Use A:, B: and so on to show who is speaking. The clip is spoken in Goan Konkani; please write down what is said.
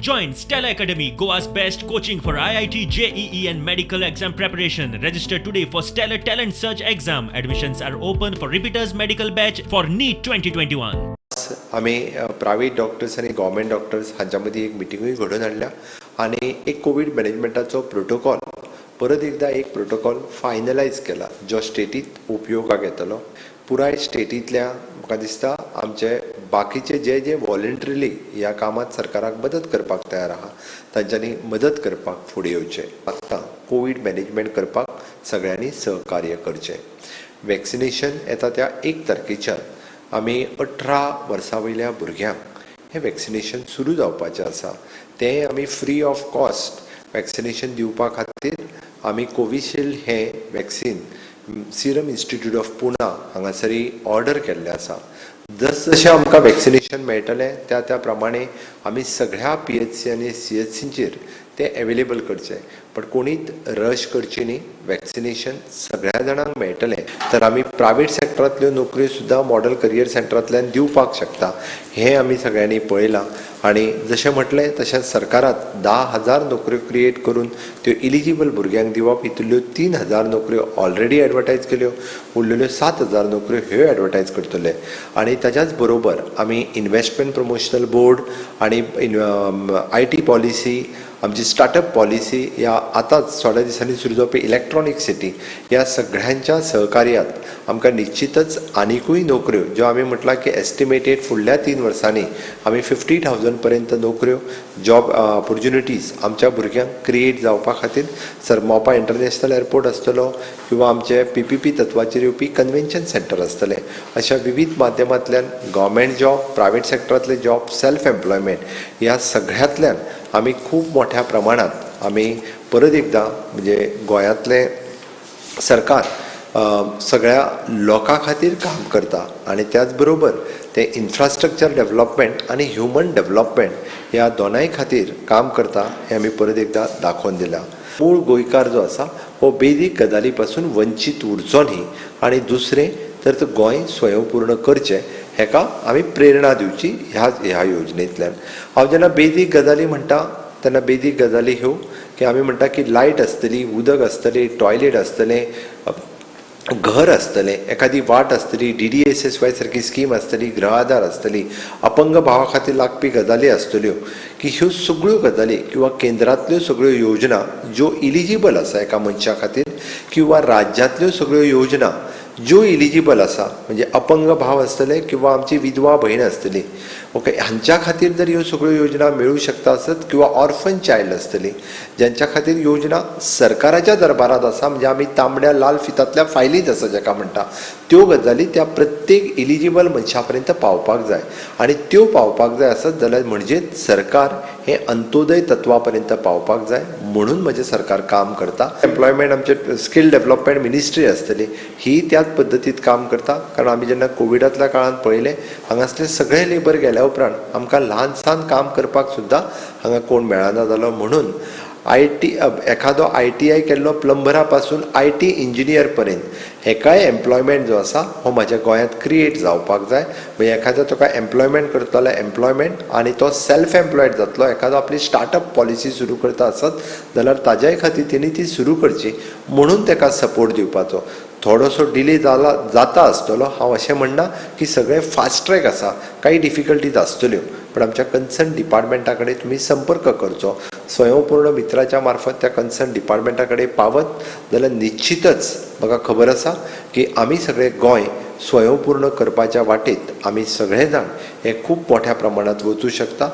A: Join Stella Academy, Goa's best coaching for IIT, JEE, and medical exam preparation. Register today for Stellar Talent Search exam. Admissions are open for repeaters medical batch for NEET 2021.
B: आमी प्रायवेट डॉक्टर्स आनी गव्हर्मेंट डॉक्टर्स हांच्या मदीं एक मिटिंगूय घडोवन हाडल्या आनी एक कोवीड मॅनेजमेंटाचो प्रोटोकॉल, परत एकदां एक प्रोटोकॉल फायनलायज केला, जो स्टेटीत उपयोगाक येतलो. पुराय स्टेटींतल्या, म्हाका दिसता, आमचे बाकीचे जे जे वॉलंटरिली ह्या कामात सरकाराक मदत करपाक तयार आहा, तांच्यांनी मदत करपाक फुडें येवचें. आतां कोवीड मॅनेजमेंट करपाक सगळ्यांनी सहकार्य करचें. वॅक्सिनेशन येता त्या 1 तारखेच्यान आमी 18 वर्सां वयल्या भुरग्यांक हें वॅक्सिनेशन सुरू जावपाचें आसा. तें आमी फ्री ऑफ कॉस्ट वॅक्सिनेशन दिवपा खातीर आमी कोविशिल्ड हें vaccine serum institute of Pune हांगासरी ऑर्डर केल्लें आसा. जस जशें आमकां वॅक्सिनेशन मेळटलें, त्या त्या प्रमाणे आमी सगळ्या पीएचसी आनी सीएचसींचेर तें एवेलेबल करचें. बट कोणीच रश करची न्ही. वॅक्सिनेशन सगळ्या जाणांक मेळटलें तर आमी प्रायवेट सेक्टरांतल्यो नोकऱ्यो सुद्दां मॉडल करियर सेंटरांतल्यान दिवपाक शकता, हें आमी सगळ्यांनी पळयलां. आनी जशें म्हटलें तशें सरकारात 10,000 नोकऱ्यो क्रिएट करून त्यो इलिजिबल भुरग्यांक दिवप. हितुल्यो 3000 नोकऱ्यो ऑलरेडी एडवर्टायज केल्यो, उरलेल्यो 7000 नोकऱ्यो ह्यो एडवर्टायज करतले. आनी ताच्याच बरोबर आमी इन्वेस्टमेंट प्रमोशनल बोर्ड आनी IT policy, आमची स्टार्टअप पॉलिसी, ह्या आतांच थोड्या दिसांनी सुरू जावपी इलेक्ट्रॉनीक सिटी, ह्या सगळ्यांच्या सहकार्यात आमकां निश्चितच आनिकूय नोकऱ्यो, ज्यो आमी म्हटलां की एस्टिमेटेड फुडल्या 3 वर्सांनी आमी 50,000 पर्यंत नोकऱ्यो, जॉब ऑपॉर्च्युनिटीज आमच्या भुरग्यांक क्रिएट जावपा खातीर सर मोपा इंटरनॅशनल एअरपोर्ट आसतलो किंवा आमचे पीपीपी तत्वाचेर येवपी कन्व्हेन्शन सेंटर आसतलें, अशा विविध माध्यमांतल्यान गव्हर्मेंट जॉब, प्रायवेट सेक्टरांतले जॉब, सेल्फ एम्प्लॉयमेंट, ह्या सगळ्यांतल्यान आमी खूब मोठ्या प्रमाणात आमी परत एकदां म्हणजे गोंयांतलें सरकार सगळ्या लोकां खातीर काम करता आनी त्याच बरोबर तें इन्फ्रास्ट्रक्चर डेवलपमेंट आनी ह्युमन डेवलपमेंट ह्या दोनाय खातीर काम करता, हें आमी परत एकदां दाखोवन दिलां. मूळ गोंयकार जो आसा हो बेजीक गजाली पासून वंचीत उरचो न्ही आनी दुसरें तर तो गोंय स्वयंपूर्ण करचें, हेका आमी प्रेरणा दिवची ह्या ह्या योजनेंतल्यान. हांव जेन्ना बेजीक गजाली म्हणटा तेन्ना बेजीक गजाली ह्यो की आमी म्हणटा की लायट आसतली, उदक आसतलें, टॉयलेट आसतलें, घर आसतलें, एखादी वाट आसतली, डीडीएसएसवाय सारकी स्कीम आसतली, गृह आधार आसतली, अपंग भावा खातीर लागपी गजाली आसतल्यो, की ह्यो सगळ्यो गजाली किंवा केंद्रांतल्यो सगळ्यो योजना ज्यो इलिजिबल आसा एका मनशा खातीर किंवा राज्यांतल्यो सगळ्यो योजना ज्यो इलिजिबल आसा, म्हणजे अपंग भाव आसतले किंवा आमची विधवा भयण आसतली, ओके, हांच्या खातीर जर ह्यो सगळ्यो योजना मेळूं शकता आसत किंवा ऑर्फन चायल्ड आसतली, ज्यांच्या खातीर योजना सरकाराच्या दरबारांत आसा, म्हणजे आमी तांबड्या लाल फितांतल्या फायलीत आसा जेका म्हणटा, त्यो गजाली त्या प्रत्येक इलिजिबल मनशा पर्यंत पावपाक जाय. आनी त्यो पावपाक जाय आसत जाल्यार म्हणजे सरकार हें अंत्योदय तत्वा पर्यंत पावपाक जाय म्हणून म्हजें सरकार काम करता. एम्प्लॉयमेंट, आमचे स्कील डेवलपमेंट मिनिस्ट्री आसतली, ही त्याच पद्दतीत काम करता. कारण आमी जेन्ना कोविडांतल्या काळांत पळयलें, हांगासले सगळे लेबर गेल्या उपरांत आमकां ल्हान सान काम करपाक सुद्दां हांगा कोण मेळना जालो. म्हणून IT, एखादो आयटीआय केल्लो प्लंबरा पासून IT engineer पर्यंत हेकाय एम्प्लॉयमेंट जो आसा हो म्हाज्या गोंयांत क्रिएट जावपाक जाय. म्हणजे एखादो तुका एम्प्लॉयमेंट करतलो जाल्यार एम्प्लॉयमेंट आनी तो सेल्फ एम्प्लॉयड जातलो. एखादो आपली स्टार्टअप पॉलिसी सुरू करता आसत जाल्यार ताज्याय खातीर तेणी ती सुरू करची म्हणून ताका सपोर्ट दिवपाचो. थोडोसो डिले जाला जाता आसतलो. हांव अशें म्हणना की सगळें फास्ट ट्रॅक आसा. काही डिफिकल्टीज आसतल्यो, पण आमच्या कन्सर्न डिपार्टमेंटा कडेन तुमी संपर्क करचो. स्वयंपूर्ण मित्राच्या मार्फत त्या कन्सर्न डिपार्टमेंटा कडेन पावत जाल्यार निश्चितच म्हाका खबर आसा की आमी सगळे गोंय स्वयंपूर्ण करपाच्या वाटेत आमी सगळे जाण हे खूब मोठ्या प्रमाणात वचूं शकता.